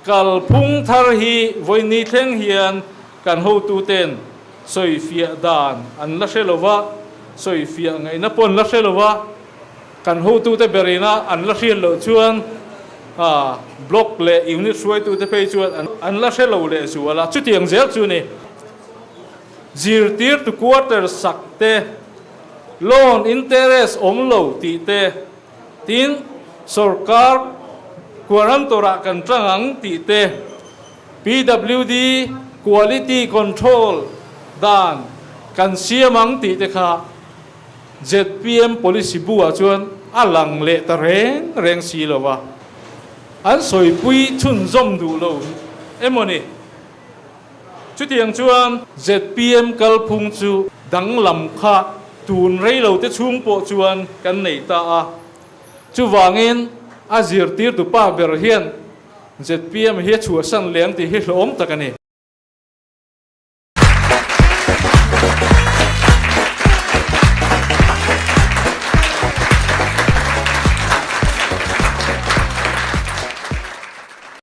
Kalphung thar hi vawiini thleng hian kan hotuten sawifiah dan an la hre lo va, sawifiah ngaihna pawh an la hre lo va, kan hotute berina an la hriat loh chuan block leh unit hruaitute phei chuan an la hre lo leh zual a, chutiang zel chu ni. Zirtirtu quarter sak te, loan interest awm lo tih te, Tin, sorkar guarantor-ah kan tang ang tih te, PWD quality control dan kan siam ang tih te kha zpm policy bu-ah chuan a lang leh ta reng reng si lo va, an sawipui chhunzawm duh lo emaw ni? Chutiang chuan zpm kalphung chu danglam kha tun rei lo te chhung pawh chuan kan nei ta a. Chuvangin a zirtirtu pa ber hian zpm hi a chhuahsan leng tih hi hlawm tak a ni.